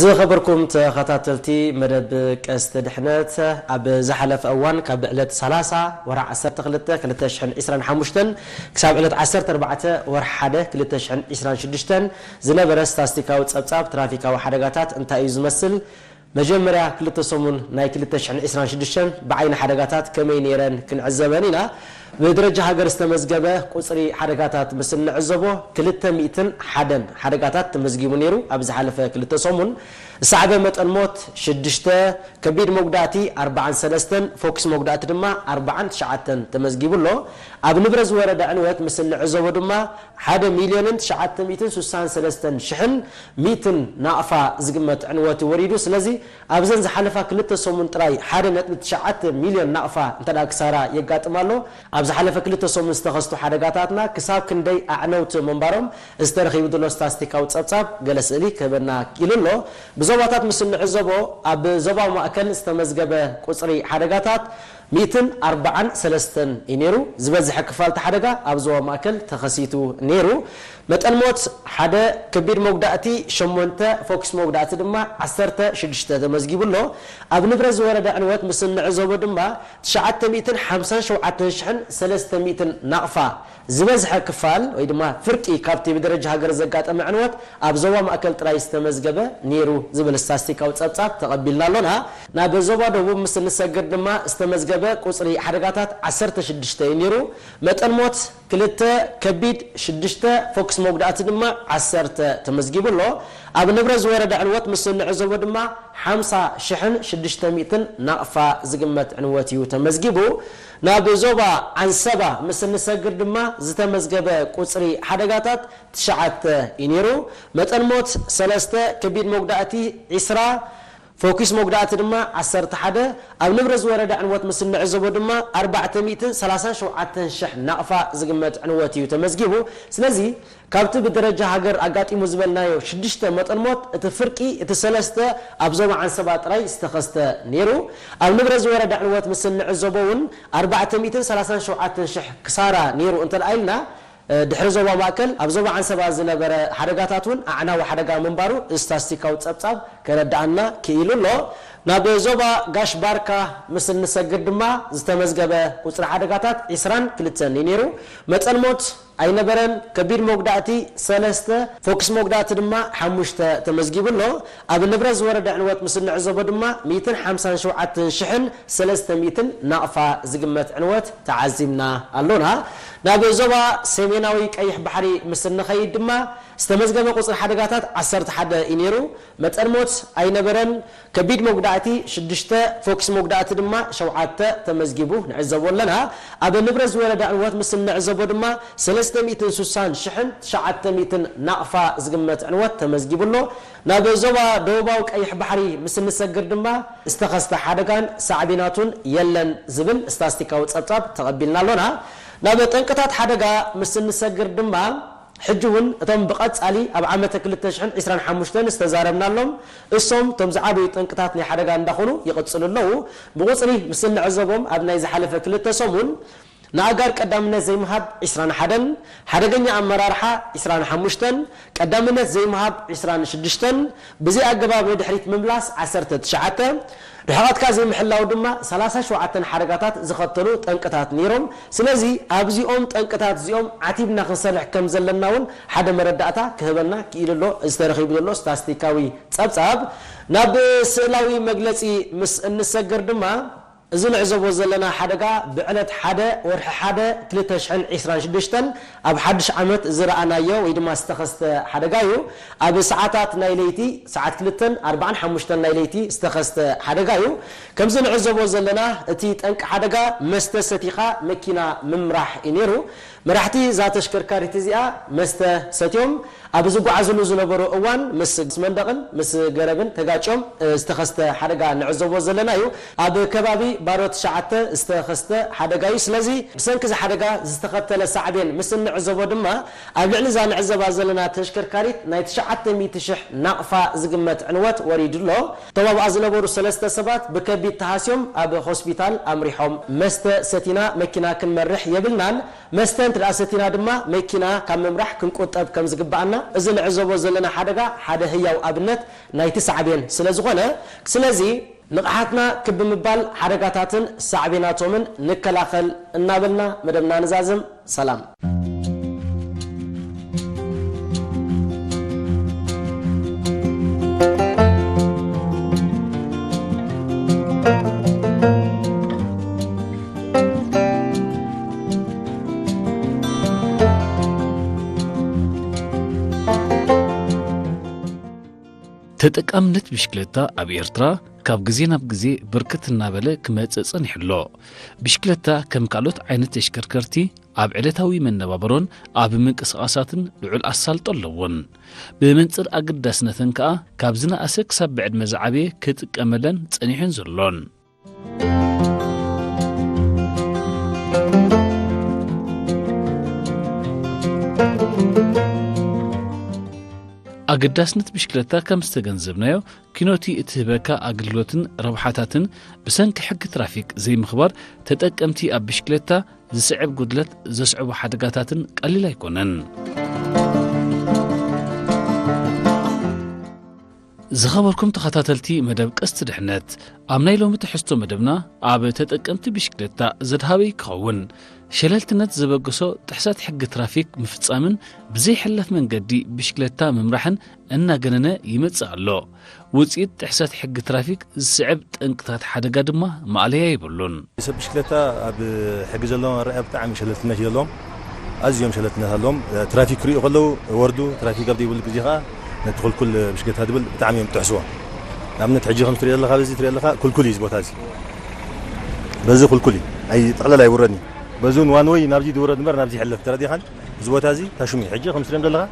ዝኸበርኩም ተኸታተልቲ መደብ ቀስተ ድሕነት፣ ኣብ ዝሓለፈ እዋን ካብ ዕለት ሰላሳ ወርሒ ዓሰርተ ክልተ ክልተ ሽሕን ዕስራን ሓሙሽተን ክሳብ ዕለት ዓሰርተ ኣርባዕተ ወርሒ ሓደ ክልተ ሽሕን ዕስራን ሽዱሽተን ዝነበረ ስታስቲካዊ ጸብጻብ ትራፊካዊ ሓደጋታት እንታይ እዩ ዝመስል? መጀመርያ ክልተ ሰሙን ናይ ክልተ ሽሕን ዕስራን ሽዱሽተን ብዓይኒ ሓደጋታት ከመይ ነይረን ክንዕዘበን ኢና። ብደረጃ ሃገር ዝተመዝገበ ቁጽሪ ሓደጋታት ምስ እንዕዘቦ፣ ክልተ ሚእትን ሓደን ሓደጋታት ተመዝጊቡ ነይሩ። ኣብ ዝሓለፈ ክልተ ሰሙን ዝሰዓበ መጠን ሞት ሽዱሽተ፣ ከቢድ መጉዳእቲ ኣርባዓን ሰለስተን፣ ፎክስ መጉዳእቲ ድማ ኣርባዓን ትሽዓተን ተመዝጊቡ ኣሎ። ኣብ ንብረት ዝወረደ ዕንወት ምስ እንዕዘቦ ድማ ሓደ ሚልዮንን ትሽዓተ ሚእትን ስሳን ሰለስተን ሽሕን ሚእትን ናቕፋ ዝግመት ዕንወት ወሪዱ። ስለዚ ኣብዘን ዝሓለፋ ክልተ ሰሙን ጥራይ ሓደ ነጥቢ ትሽዓተ ሚልዮን ናቕፋ እንተ ደኣ ክሳራ የጋጥም ኣሎ። ኣብ ዝሓለፈ ክልተ ሰሙን ዝተኸስቱ ሓደጋታትና ክሳብ ክንደይ ኣዕነውቲ ምንባሮም ዝተረኺቡ ዘሎ ስታስቲካዊ ጸብጻብ ገለ ስእሊ ክህበና ክኢሉ ኣሎ። ብዞባታት ምስ እንዕዘቦ፣ ኣብ ዞባ ማእከል ዝተመዝገበ ቁጽሪ ሓደጋታት ሚእትን ኣርባዓን ሰለስተን እዩ ነይሩ። ዝበዝሐ ክፋል እቲ ሓደጋ ኣብ ዞባ ማእከል ተኸሲቱ ነይሩ። መጠን ሞት ሓደ፣ ከቢድ መጉዳእቲ ሸሞንተ፣ ፎክስ መጉዳእቲ ድማ ዓሰርተ ሽዱሽተ ተመዝጊቡ ኣሎ። ኣብ ንብረት ዝወረደ ዕንወት ምስ እንዕዘቦ ድማ ትሽዓተ ሚእትን ሓምሳን ሸውዓተን ሽሕን ሰለስተ ሚእትን ናቕፋ ዝበዝሐ ክፋል ወይ ድማ ፍርቂ ካብቲ ብደረጃ ሃገር ዘጋጠመ ዕንወት ኣብ ዞባ ማእከል ጥራይ ዝተመዝገበ ነይሩ ዝብል ስታስቲካዊ ጸብጻብ ተቐቢልና ኣሎና። ናብ ዞባ ደቡብ ምስ እንሰግር ድማ ዝተመዝገበ ቁጽሪ ሓደጋታት ዓሰርተ ሽዱሽተ እዩ ነይሩ። መጠን ሞት ክልተ፣ ከቢድ ሽዱሽተ፣ ፎክስ መጉዳእቲ ድማ ዓሰርተ ተመዝጊቡ ኣሎ። ኣብ ንብረት ዝወረደ ዕንወት ምስ እንዕዘቦ ድማ ሓምሳ ሽሕን ሽዱሽተ ሚእትን ናቕፋ ዝግመት ዕንወት እዩ ተመዝጊቡ። ናብ ዞባ ዓንሰባ ምስ እንሰግር ድማ ዝተመዝገበ ቁጽሪ ሓደጋታት ትሽዓተ እዩ ነይሩ። መጠን ሞት ሰለስተ፣ ከቢድ መጉዳእቲ ዒስራ፣ ፎኪስ መጉዳእቲ ድማ ዓሰርተ ሓደ። ኣብ ንብረት ዝወረደ ዕንወት ምስ እንዕዘቦ ድማ ኣርባዕተ ሚእትን ሰላሳን ሸውዓተን ሽሕ ናቕፋ ዝግመት ዕንወት እዩ ተመዝጊቡ። ስለዚ ካብቲ ብደረጃ ሃገር ኣጋጢሙ ዝበልናዮ ሽዱሽተ መጠን ሞት፣ እቲ ፍርቂ፣ እቲ ሰለስተ ኣብ ዞባ ዓንሰባ ጥራይ ዝተኸስተ ነይሩ። ኣብ ንብረት ዝወረደ ዕንወት ምስ እንዕዘቦ እውን ኣርባዕተ ሚእትን ሰላሳን ሸውዓተን ሽሕ ክሳራ ነይሩ እንተ ደኣ ኢልና፣ ድሕሪ ዞባ ማእከል፣ ኣብ ዞባ ዓንሰባ ዝነበረ ሓደጋታት እውን ኣዕናዊ ሓደጋ ምንባሩ ስታስቲካዊ ጸብጻብ ከረድኣና ክኢሉ ኣሎ። ናብ ዞባ ጋሽ ባርካ ምስ እንሰግር ድማ ዝተመዝገበ ቁጽሪ ሓደጋታት ዒስራን ክልተን እዩ ነይሩ። መጠን ሞት ኣይነበረን። ከቢድ መጉዳእቲ ሰለስተ፣ ፎክስ መጉዳእቲ ድማ ሓሙሽተ ተመዝጊቡ ኣሎ። ኣብ ንብረት ዝወረደ ዕንወት ምስ እንዕዘቦ ድማ ሚእትን ሓምሳን ሸውዓተን ሽሕን ሰለስተ ሚእትን ናቕፋ ዝግመት ዕንወት ተዓዚብና ኣሎና። ናብ ዞባ ሰሜናዊ ቀይሕ ባሕሪ ምስ እንኸይድ ድማ ዝተመዝገበ ቁጽሪ ሓደጋታት ዓሰርተ ሓደ እዩ ነይሩ። መጠን ሞት ኣይነበረን። ከቢድ መጉዳእቲ ሽዱሽተ፣ ፎክስ መጉዳእቲ ድማ ሸውዓተ ተመዝጊቡ ንዕዘቦ ኣለና። ኣብ ንብረት ዝወረደ ዕንወት ምስ እንዕዘቦ ድማ ሰለስተ ሚእትን ስሳን ሽሕን ትሽዓተ ሚእትን ናቕፋ ዝግመት ዕንወት ተመዝጊቡ ኣሎ። ናብ ዞባ ደቡባዊ ቀይሕ ባሕሪ ምስ እንሰግር ድማ ዝተኸስተ ሓደጋን ሳዕቤናቱን የለን ዝብል ስታስቲካዊ ጸብጻብ ተቐቢልና ኣሎና። ናብ ጠንቅታት ሓደጋ ምስ እንሰግር ድማ፣ ሕጂ እውን እቶም ብቐጻሊ ኣብ ዓመተ ክልተ ሽሕን ዕስራን ሓሙሽተን ዝተዛረብናሎም፣ እሶም እቶም ዝዓበዩ ጠንቅታት ናይ ሓደጋ እንዳኾኑ ይቕጽሉ ኣለዉ። ብቑጽሪ ምስ እንዕዘቦም፣ ኣብ ናይ ዝሓለፈ ክልተ ሰሙን ንኣጋር ቀዳምነት ዘይምሃብ ዕስራን ሓደን፣ ሓደገኛ ኣመራርሓ ዕስራን ሓሙሽተን፣ ቀዳምነት ዘይምሃብ ዕስራን ሽዱሽተን፣ ብዘይ ኣገባብ ንድሕሪት ምምላስ ዓሰርተ ትሽዓተ፣ ርሕቐትካ ዘይምሕላው ድማ ሰላሳ ሸውዓተን ሓደጋታት ዝኸተሉ ጠንቅታት ነይሮም። ስለዚ ኣብዚኦም ጠንቅታት እዚኦም ዓቲብና ክንሰርሕ ከም ዘለና እውን ሓደ መረዳእታ ክህበና ክኢሉ ኣሎ፣ እዚ ተረኺቡ ዘሎ ስታስቲካዊ ጸብጻብ። ናብ ስእላዊ መግለጺ ምስ እንሰግር ድማ፣ እዚ ንዕዘቦ ዘለና ሓደጋ ብዕለት ሓደ ወርሒ ሓደ ክልተ ሽሕን ዕስራን ሽዱሽተን ኣብ ሓድሽ ዓመት ዝረኣናዮ ወይ ድማ ዝተኸስተ ሓደጋ እዩ። ኣብ ሰዓታት ናይ ለይቲ፣ ሰዓት ክልተን ኣርባዓን ሓሙሽተን ናይ ለይቲ ዝተኸስተ ሓደጋ እዩ። ከምዚ ንዕዘቦ ዘለና፣ እቲ ጠንቂ ሓደጋ መስተ ሰቲኻ መኪና ምምራሕ እዩ ነይሩ። መራሕቲ እዛ ተሽከርካሪት እዚኣ መስተ ሰትዮም ኣብ ዝጓዓዝሉ ዝነበሩ እዋን፣ ምስ መንደቕን ምስ ገረብን ተጋጭዮም፣ እ፣ ዝተኸስተ ሓደጋ ንዕዘቦ ዘለና እዩ። ኣብ ከባቢ ባሮ ትሽዓተ ዝተኸስተ ሓደጋ እዩ። ስለዚ ብሰንኪ እዚ ሓደጋ ዝተኸተለ ሳዕቤን ምስ እንዕዘቦ ድማ፣ ኣብ ልዕሊ እዛ ንዕዘባ ዘለና ተሽከርካሪት ናይ ትሽዓተ ሚእቲ ሽሕ ናቕፋ ዝግመት ዕንወት ወሪዱ ኣሎ። እቶም ኣብኣ ዝነበሩ ሰለስተ ሰባት ብከቢድ ተሃስዮም ኣብ ሆስፒታል ኣምሪሖም። መስተ ሰቲና መኪና ክንመርሕ የብልናን። መስተ ዳኣ ሰቲና ድማ መኪና ካብ ምምራሕ ክንቁጠብ ከም ዝግባኣና፣ እዚ ንዕዘቦ ዘለና ሓደጋ ሓደ ህያው ኣብነት ናይቲ ሳዕቤን ስለ ዝኾነ፣ ስለዚ ንቕሓትና ክብ ብምባል ሓደጋታትን ሳዕቤናቶምን ንከላኸል እናበልና መደብና ንዛዝም። ሰላም። ተጠቃምነት ብሽክለታ ኣብ ኤርትራ ካብ ግዜ ናብ ግዜ ብርክት እናበለ ክመጽእ ጸኒሑ ኣሎ። ብሽክለታ ከም ካልኦት ዓይነት ተሽከርከርቲ ኣብ ዕለታዊ መነባብሮን ኣብ ምንቅስቓሳትን ልዑል ኣሳልጦ ኣለዎን። ብመንጽር ኣገዳስነተን ከኣ ካብ ዝነኣሰ ክሳብ ብዕድመ ዝዓበየ ክጥቀመለን ጸኒሑን ዘሎን። ኣገዳስነት ብሽክለታ ከም ዝተገንዘብናዮ፣ ኪኖቲ እትህበካ ኣገልግሎትን ረብሓታትን ብሰንኪ ሕጊ ትራፊክ ዘይምኽባር ተጠቀምቲ ኣብ ብሽክለታ ዝስዕብ ጉድለት ዘስዕቡ ሓደጋታትን ቀሊል ኣይኮነን። ዝኸበርኩም ተኸታተልቲ መደብ ቀስቲ ድሕነት፣ ኣብ ናይ ሎሚ ትሕዝቶ መደብና ኣብ ተጠቀምቲ ብሽክለታ ዘድሃበ ክኸውን፣ ሸለልትነት ዘበገሶ ጥሕሰት ሕጊ ትራፊክ ምፍጻምን ብዘይሕለፍ መንገዲ ብሽክለታ ምምራሕን እናገነነ ይመጽእ ኣሎ። ውጽኢት ጥሕሰት ሕጊ ትራፊክ ዝስዕብ ጠንቅታት ሓደጋ ድማ ማእለያ የብሉን። ሰብ ብሽክለታ ኣብ ሕጊ ዘለዎም ኣረኣእያ ብጣዕሚ ሸለልትነት እዩ ዘለዎም። ኣዝዮም ሸለልትነት ኣለዎም። ትራፊክ ክርእዩ ከለዉ ይወርዱ፣ ትራፊክ ኣብ ዘይብሉ ግዜ ኸዓ ነቲ ክልኩል ብሽክለታ ድብል ብጣዕሚ እዮም ዝጥሕስዎ። ንኣብነት ሕጂ ከም ትሪኦ ዘለኻ በዚ ትሪኦ ዘለኻ ክልኩል እዩ እዚ ቦታ እዚ። በዚ ክልኩል እዩ። ኣይ ጥቕለል ኣይውረድን እዩ። በዚ እውን ዋን ወይ ናብዚ ዝውረድ እምበር ናብዚ ይሕለፍ ተረዲኻን? እዚ ቦታ እዚ ታሽሙ እዩ። ሕጂ ከም ትሪኦም ዘለኻ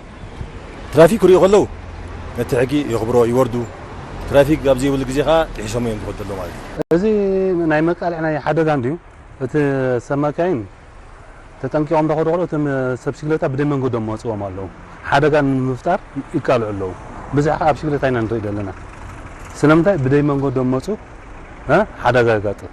ትራፊክ ክርእዩ ከለዉ ነቲ ሕጊ የኽብሮ ይወርዱ። ትራፊክ ኣብ ዘይብሉ ግዜ ኸዓ ጥሒሶም እዮም ዝኸዱ ዘለዉ ማለት እዩ። እዚ ናይ መቃልዕ ናይ ሓደጋ እንድዩ። እቲ ሰብ መካይን ተጠንቂቖም ዶ ከድኹሉ እቶም ሰብ ብሽክለታ ብደይ መንገዶም መፅዎም ኣለዉ። ሓደጋ ንምፍጣር ይቃልዑ ኣለዉ። ብዙሕ ከዓ ኣብ ብሽክለታ ኢና ንርኢ ዘለና። ስለምንታይ ብደይ መንገዶም መፁ እ ሓደጋ የጋጥም።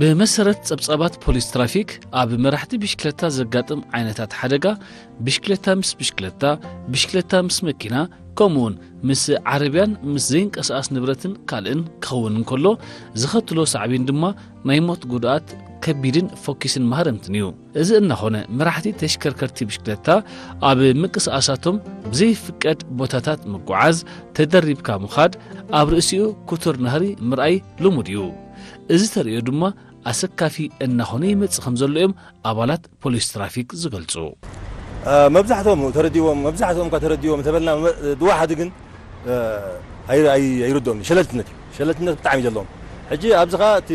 ብመሰረት ጸብጻባት ፖሊስ ትራፊክ፣ ኣብ መራሕቲ ብሽክለታ ዘጋጥም ዓይነታት ሓደጋ፣ ብሽክለታ ምስ ብሽክለታ፣ ብሽክለታ ምስ መኪና፣ ከምኡውን ምስ ዓረብያን ምስ ዘይንቀሳቐስ ንብረትን ካልእን ክኸውን እንከሎ፣ ዝኸትሎ ሳዕቤን ድማ ናይ ሞት ጉድኣት ከቢድን ፈኲስን ማህረምትን እዩ። እዚ እናኾነ፣ መራሕቲ ተሽከርከርቲ ብሽክለታ ኣብ ምንቅስቓሳቶም ብዘይፍቀድ ቦታታት ምጉዓዝ፣ ተደሪብካ ምኻድ፣ ኣብ ርእሲኡ ክቱር ናህሪ ምርኣይ ልሙድ እዩ። እዚ ተርእዮ ድማ ኣሰካፊ እናኾነ ይመጽእ ከም ዘሎ እዮም ኣባላት ፖሊስ ትራፊክ ዝገልጹ። እ፣ መብዛሕትኦም ተረዲዎም፣ መብዛሕትኦም እኳ ተረዲዎም እንተበልና፣ መ-፣ ድዋሓዲ ግን፣ እ፣ ኣይ-፣ ኣይ-፣ ኣይርድኦም እዩ። ሸለልትነት እዩ። ሸለልትነት ብጣዕሚ እዩ ዘለዎም። ሕጂ ኣብዚ ኸዓ እቲ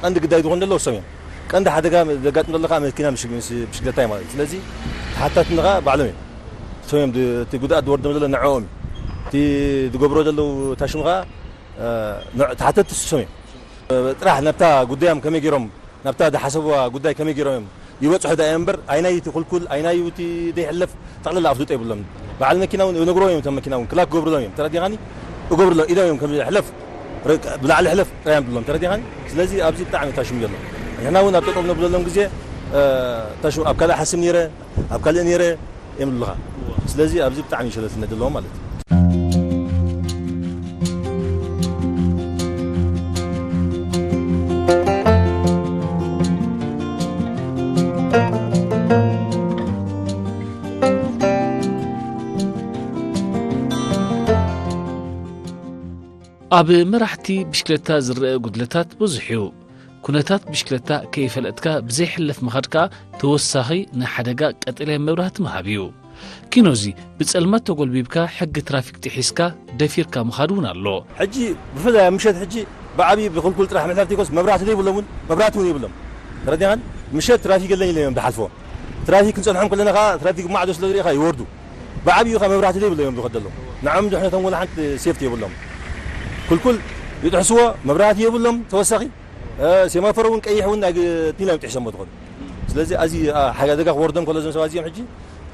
ቀንዲ ግዳይ ዝኾን ዘሎ እሶም እዮም። ቀንዲ ሓደጋ ዘጋጥም ዘሎ ኸዓ መኪና ምስ፣ ምስ ብሽክለታ እዩ ማለት እዩ። ስለዚ ተሓታትነት ኸዓ ባዕሎም እዮም። እሶም እዮም ድ-፣ እቲ ጉድኣት ዝወርዶም ዘሎ ንዕኦም እዩ። እቲ ዝገብሮ ዘለዉ ታሽሙ ኸዓ፣ እ፣ ንዕ-፣ ተሓተትቲ እሶም እዮም። ጥራሕ ናብታ ጉዳዮም ከመይ ገይሮም፣ ናብታ ዝሓሰብዋ ጉዳይ ከመይ ገይሮም እዮም ይበጽሑ ደኣ እዮም እምበር፣ ኣይናይ እቲ ኩልኩል፣ ኣይናይ እቲ ዘይሕለፍ ጠቕላላ ኣፍልጦ የብሎም። በዓል መኪና እውን ይነግርዎም እዮም፣ እቶም መኪና እውን ክላክ ክገብሩሎም እዮም፣ ተረዲኻኒ? እገብሩሎም ኢሎም እዮም፣ ከም ሕለፍ፣ ርቅ-፣ ብላዕሊ ሕለፍ ጥራይ እዮም ዝብሎም፣ ተረዲኻኒ? ስለዚ ኣብዚ ብጣዕሚ ታሽሙ ዘሎ። ንሕና እውን ኣብ ጠጠው ነብለሎም ግዜ፣ እ፣ ታሽሙ፣ ኣብ ካልእ ሓስም ነይረ፣ ኣብ ካልእ ነይረ እዮም ዝብሉኻ። ስለዚ ኣብዚ ብጣዕሚ ሸለልትነት ዘለዎም ማለት እዩ። ኣብ መራሕቲ ብሽክለታ ዝረአ ጉድለታት ብዙሕ እዩ። ኩነታት ብሽክለታ ከይፈለጥካ ብዘይሕለፍ ምኻድ ከኣ ተወሳኺ ናይ ሓደጋ ቀጠልያ መብራህቲ ምሃብ እዩ። ኪኖዚ ብጸልማት ተጎልቢብካ ሕጊ ትራፊክ ጥሒስካ ደፊርካ ምኻድ እውን ኣሎ። ሕጂ ብፍላይ ኣብ ምሸት ሕጂ ብዓብዪ ብኩልኩል ጥራሕ ምሕላፍ ዘይኮነስ መብራህቲ ዘይብሎም እውን መብራህቲ እውን የብሎም። ተረዲኻን? ምሸት ትራፊክ የለን ኢሎም እዮም ዝሓልፍዎ። ትራፊክ ክንጸንሖም ከለና ከኣ ትራፊክ ማዕዶ ስለ ዝርኢኻ ይወርዱ። ብዓብዪ ከኣ መብራህቲ ዘይብሎም እዮም ዝኸዱ ዘለዉ። ንዕኦም ድሕነቶም ወላ ሓንቲ ሴፍቲ የብሎም። ኩልኩል ይጥሕስዎ፣ መብራህቲ የብሎም ተወሳኺ። እ፣ ሴማፎር እውን ቀይሕ እውን ኣይግ-፣ ቲና እዮም ጥሒሶሞ ዝኸዱ። ስለዚ ኣዝዩ፣ ኣ፣ ሓደጋ ክወርዶም ከሎ እዞም ሰባት እዚኦም ሕጂ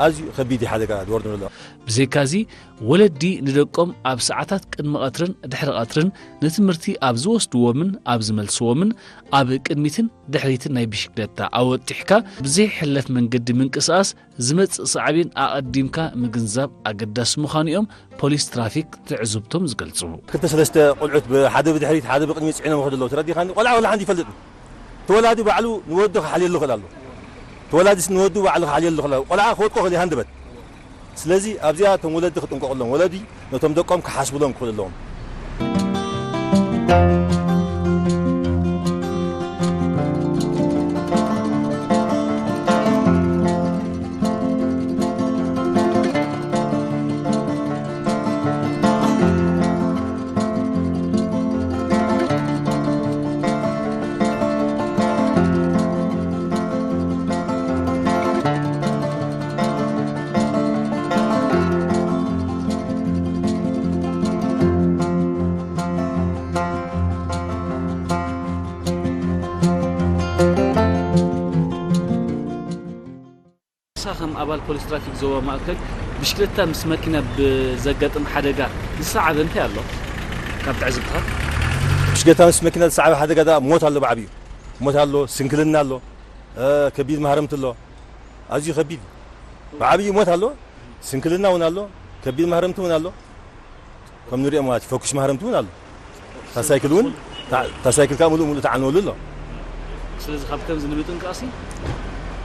ኣዝዩ ከቢድ እዩ ሓደጋ ዝወርዶም ዘሎ። ብዘይካዚ፣ ወለዲ ንደቆም ኣብ ሰዓታት ቅድሚ ቀትርን ድሕሪ ቀትርን ንትምህርቲ ኣብ ዝወስድዎምን ኣብ ዝመልስዎምን ኣብ ቅድሚትን ድሕሪትን ናይ ብሽክለታ ኣወጢሕካ ብዘይሕለፍ መንገዲ ምንቅስቓስ ዝመጽእ ሳዕቤን ኣቐዲምካ ምግንዛብ ኣገዳሲ ምዃኑ እዮም ፖሊስ ትራፊክ ትዕዝብቶም ዝገልጹ። ክልተ ሰለስተ ቆልዑት ብሓደ ብድሕሪት ሓደ ብቅድሚት ጽዒኖም ይኸዱ ኣለዉ። ተረዲኻኒ? ቆልዓ ወላ ሓንቲ ይፈልጥን። ተወላዲ ባዕሉ ንወዱ ክሓልየሉ ይኽእል ኣሎ። ተወላዲስ ንወዱ ባዕሉ ክሓልየሉ ይኽእል ኣሎ። ቆልዓ ክወድቆ ይኽእል እዩ ሃንደበት። ስለዚ ኣብዚኣ እቶም ወለዲ ክጥንቀቑሎም፣ ወለዲ ነቶም ደቆም ክሓስብሎም ክኽእሉ ኣለዎም። ንሳ ከም ኣባል ፖሊስ ትራፊክ ዞባ ማእከል፣ ብሽክለታ ምስ መኪና ብዘጋጥም ሓደጋ ዝሰዓበ እንታይ ኣሎ? ካብ ትዕዝብትኻ? ብሽክለታ ምስ መኪና ዝሰዓበ ሓደጋ ደኣ ሞት ኣሎ፣ ብዓብዩ ሞት ኣሎ፣ ስንክልና ኣሎ፣ እ፣ ከቢድ ማህረምቲ ኣሎ። ኣዝዩ ከቢድ እዩ። ብዓብዩ ሞት ኣሎ፣ ስንክልና እውን ኣሎ፣ ከቢድ ማህረምቲ እውን ኣሎ። ከም ንሪኦ ማለት እዩ፣ ፈኩስ ማህረምቲ እውን ኣሎ። እታ ሳይክል እውን፣ እታ፣ እታ ሳይክል ከዓ ምሉእ ምሉእ ተዓንወሉ ኣሎ። ስለዚ ካብ ከምዚ ንምጥንቃቕሲ?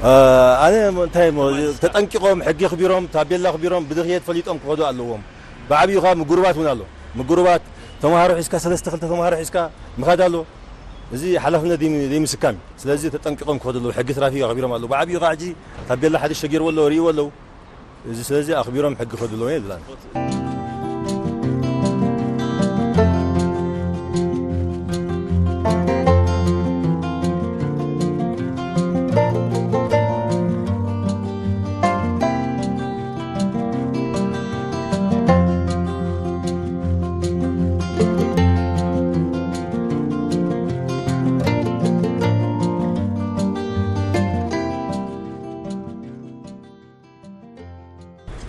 እ፣ ኣነ እንታይ እሞ፣ ተጠንቂቖም፣ ሕጊ ኣኽቢሮም፣ ታቤላ ኣኽቢሮም፣ ብድኽየት ፈሊጦም ክኸዱ ኣለዎም። ብዓብዩ ከዓ ምጉርባት እውን ኣሎ። ምጉርባት ተምሃሮ ሒዝካ፣ ሰለስተ ክልተ ተምሃሮ ሒዝካ ምኻድ ኣሎ። እዚ ሓላፍነት ዘይም-፣ ዘይምስካም እዩ። ስለዚ ተጠንቂቖም ክኸዱ ኣለዎም። ሕጊ ትራፊክ ኣኽቢሮም ኣለዉ። ብዓብዩ ከዓ ሕጂ ታቤላ ሓደ ሸጊርዎ ኣለዉ፣ ርእይዎ ኣለዉ። እዚ ስለዚ ኣኽቢሮም ሕጊ ክኸዱ ኣለዎም እየ ዝብል ኣነ።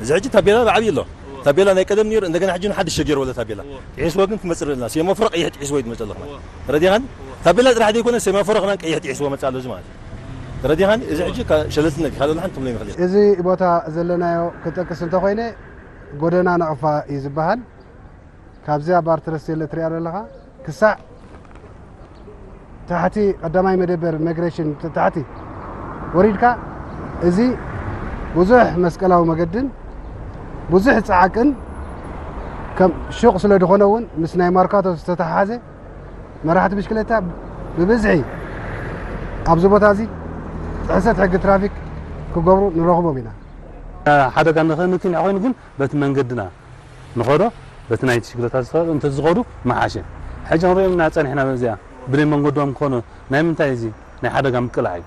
እዚ ሕጂ ታቤላ ብዓብዪ ኣሎ። እወ። ታቤላ ናይ ቀደም ነይሩ፣ እንደገና ሕጂ ሓድሽ ተገይሩ ኣሎ ታቤላ። እወ። ጥሒስዎ ግን ክመጽእ ኣለና። ሴማፎር ቀይሕ ጥሒስዎ እዩ ዝመጽእ ኣለኹ። እወ። ተረዲኻኒ? እወ። ታቤላ ጥራሕ ዘይኮነ ሴማፎር ከማን ቀይሕ ጥሒስዎ መጽእ ኣሎ እዚ ማለት እዩ። ተረዲኻኒ? እዚ እወ። ሕጂ ካ-፣ ሸለልትነት እዩ። ካልእ ሓንቲ ትብሎ ይኽእል። እዚ ቦታ ዘለናዮ ክጠቅስ እንተኾይነ ጎደና ናቕፋ እዩ ዝበሃል። ካብዚኣ ባርትረስ የለ ትሪኣ ዘለኻ ክሳዕ ታሕቲ ቀዳማይ መደበር ኢሚግሬሽን ት-፣ ታሕቲ ወሪድካ፣ እዚ ብዙሕ መስቀላዊ መገድን ብዙሕ ጻዕቅን ከም ሹቕ ስለ ዝኾነ እውን ምስ ናይ ማርካቶ ዝተተሓሓዘ መራሕቲ ብሽክለታ ብብዝሒ ኣብዚ ቦታ እዚ ጥሕሰት ሕጊ ትራፊክ ክገብሩ ንረኽቦም ኢና። ሓደጋ ንኸ-፣ ንክንያ ኮይኑ ግን በቲ መንገድና ንኸዶ፣ በቲ ናይ ብሽክለታ ዝኸ-፣ እንተ ዝኸዱ ምሓሸ። ሕጂ ክንሪኦም ኢና ጸኒሕና በዚኣ። ብናይ መንገዶም ክኾኑ፣ ናይ ምንታይ እዚ? ናይ ሓደጋ ምቅላዕ እዩ።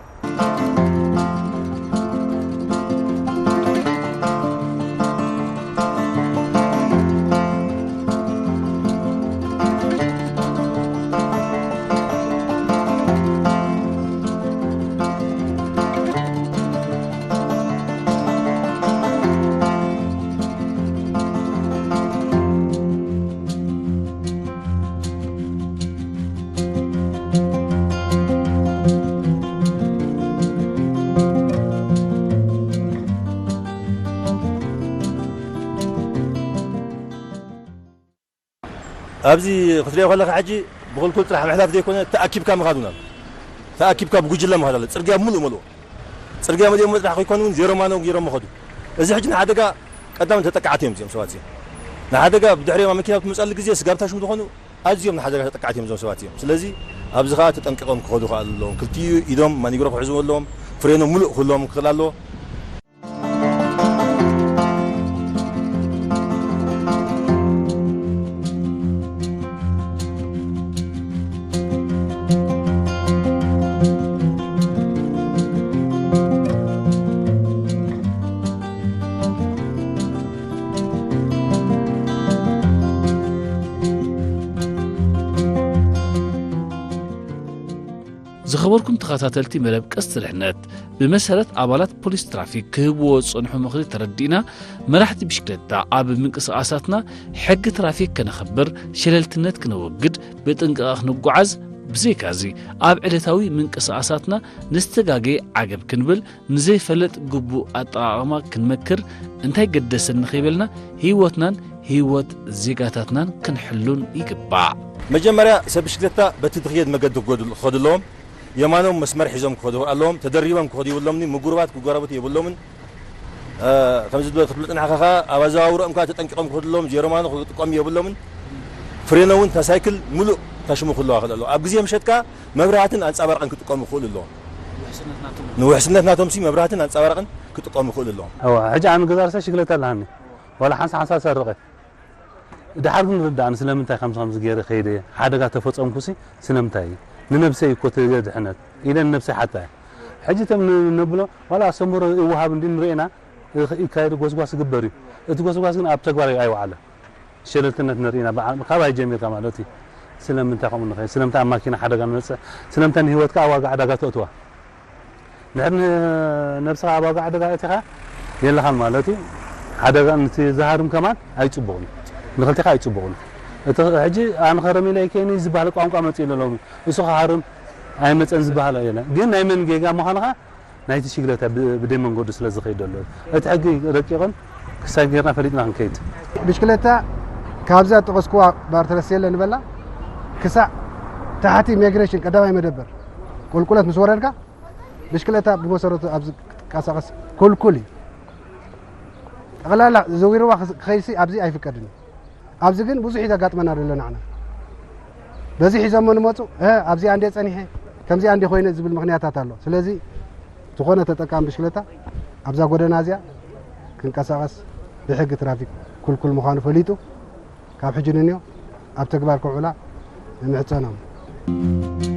ኣብዚ ክትሪኦ ከለኻ ሕጂ ብኽልኩል ጥራሕ ምሕላፍ ዘይኮነ ተኣኪብካ ምኻድ እውን ኣሎ። ተኣኪብካ ብጉጅለ ምኻድ ኣሎ። ጽርግያ ምሉእ መልኦ። ጽርግያ መሊኦም ጥራሕ ከይኮኑ እውን ዜሮ ማነው ገይሮም መኸዱ። እዚ ሕጂ ንሓደጋ ቀዳም ተጠቃዕቲ እዮም እዚኦም ሰባት እዚኦም። ንሓደጋ ብድሕሪኦም ኣብ መኪና ብትመጸሉ ግዜ ስጋብ ታሽሙ ዝኾኑ ኣዝዮም ንሓደጋ ተጠቃዕቲ እዮም እዞም ሰባት እዮም። ስለዚ ኣብዚ ኸኣ ተጠንቂቖም ክኸዱ ከኣ ኣለዎም። ክልቲኡ ኢዶም ማኒግሮ ክሕዝዎ ኣለዎም። ፍሬኖም ምሉእ ክህልዎም ክኽእል ኣለዎ። ዝኸበርኩም ተኸታተልቲ መደብ ቀስት ድሕነት፣ ብመሰረት ኣባላት ፖሊስ ትራፊክ ክህብዎ ዝጸንሑ ምኽሪ ተረዲእና፣ መራሕቲ ብሽክለታ ኣብ ምንቅስቓሳትና ሕጊ ትራፊክ ከነኽብር፣ ሸለልትነት ክነወግድ፣ ብጥንቃቐ ክንጓዓዝ፣ ብዘይካዚ ኣብ ዕለታዊ ምንቅስቓሳትና ንዝተጋገየ ዓገብ ክንብል፣ ንዘይፈለጥ ግቡእ ኣጠቓቕማ ክንመክር፣ እንታይ ገደሰኒ ከይበልና ህይወትናን ህይወት ዜጋታትናን ክንሕሉን ይግባእ። መጀመርያ ሰብ ብሽክለታ በቲ ትኽየድ መገዲ ክኸዱ ኣለዎም። የማኖም መስመር ሒዞም ክኸዱ ኣለዎም። ተደሪቦም ክኸዱ የብሎምን። ምጉርባት ክጎራበቱ የብሎምን። ከምዚ ዝበለ ክትብሉ ጽናሕካ ከኣ ኣብ ኣዘዋውሮኦም ከኣ ተጠንቂቖም ክኸዱ ኣለዎም። ዜሮ ማኖ ክጥቀሙ የብሎምን። ፍሬኖ እውን እታ ሳይክል ሙሉእ ተሽሙ ክህልዋ ክኽእል ኣለዎ። ኣብ ግዜ ምሸት ከኣ መብራህትን ኣንጻባርቕን ክጥቀሙ ክኽእሉ ኣለዎም። ንውሕስነት ናቶም ሲ መብራህትን ኣንጻባርቕን ክጥቀሙ ክኽእሉ ኣለዎም። እዋ ሕጂ ኣነ ገዛ ርእሰይ ሽግለታ ኣለሃኒ። ዋላ ሓንሳ ሓንሳ ሰርቐ። ድሓር ግን ርዳእኒ ስለምንታይ ከምዚ ከምዚ ገይረ ከይደ ሓደጋ ተፈጸምኩሲ ስለምንታይ እዩ? ንነብሰይ እኮ ተገድሕነት ኢለ ንነብሰይ ሓታ እየ። ሕጂ እቶም ን-፣ ነብሎ ዋላ ኣስተምህሮ ይወሃብ እንዲ ንርእና ይኸ-፣ ይካየድ ጎስጓስ ይግበር እዩ። እቲ ጎስጓስ ግን ኣብ ተግባር ኣይወዓለን። ሸለልትነት ንርኢና ብዓ-፣ ካባይ ጀሚርካ ማለት እዩ። ስለምንታይ ከምኡ ንኸይድ? ስለምንታይ ኣብ ማኪና ሓደጋ ንመጽእ? ስለምንታይ ንህይወትካ ኣብ ዋጋ ዕዳጋ ተእትዋ? ድሕር ንነብስኻ ኣብ ዋጋ ዕዳጋ ኣእቲኻ የለኻን ማለት እዩ። ሓደጋ ነቲ ዝሃርም ከማን ኣይጽቡቕን እዩ። ንኽልቴኻ ኣይጽቡቕን እዩ። እቲ ሕጂ ኣነ ኸረም ኢለ ኣይከይን እዩ ዝበሃል ቋንቋ መጽኡ ኣሎ ሎሚ። እሱ ኸሃርም ኣይመጸን ዝበሃል የለን። ግን ናይ መን ጌጋ ምዃንኻ ናይቲ ሽግለታ ብ-፣ ብደይ መንገዱ ስለ ዝኸይድ ዘሎ። እቲ ሕጊ ረቂቕን ክሳብ ጌርና ፈሊጥና ክንከይድ። ብሽክለታ ካብዛ ጠቐስኩዋ ባር ተረስየለ ንበላ ክሳዕ ታሕቲ ኢሚግሬሽን ቀዳማይ መደበር ቁልቁለት ምስ ወረድካ ብሽክለታ ብመሰረቱ ኣብዚ ክትንቀሳቐስ ክልኩል እዩ። ጠቕላላ ዘዊርዋ ክኸይሲ ኣብዚ ኣይፍቀድን እዩ። ኣብዚ ግን ብዙሕ እዩ ዘጋጥመና ዘሎ ንዓና። በዚ ሒዞሞ ንመፁ፣ "እ፣ ኣብዚኣ እንዴ ጸኒሐ፣ ከምዚኣ እንዴ ኮይነ" ዝብል ምኽንያታት ኣሎ። ስለዚ ዝኾነ ተጠቃሚ ብሽክለታ ኣብዛ ጎደና እዚኣ ክንቀሳቐስ ብሕጊ ትራፊክ ክልኩል ምዃኑ ፈሊጡ ካብ ሕጂ ንንዮ ኣብ ተግባር ከውዕላ ንምሕጸኖም።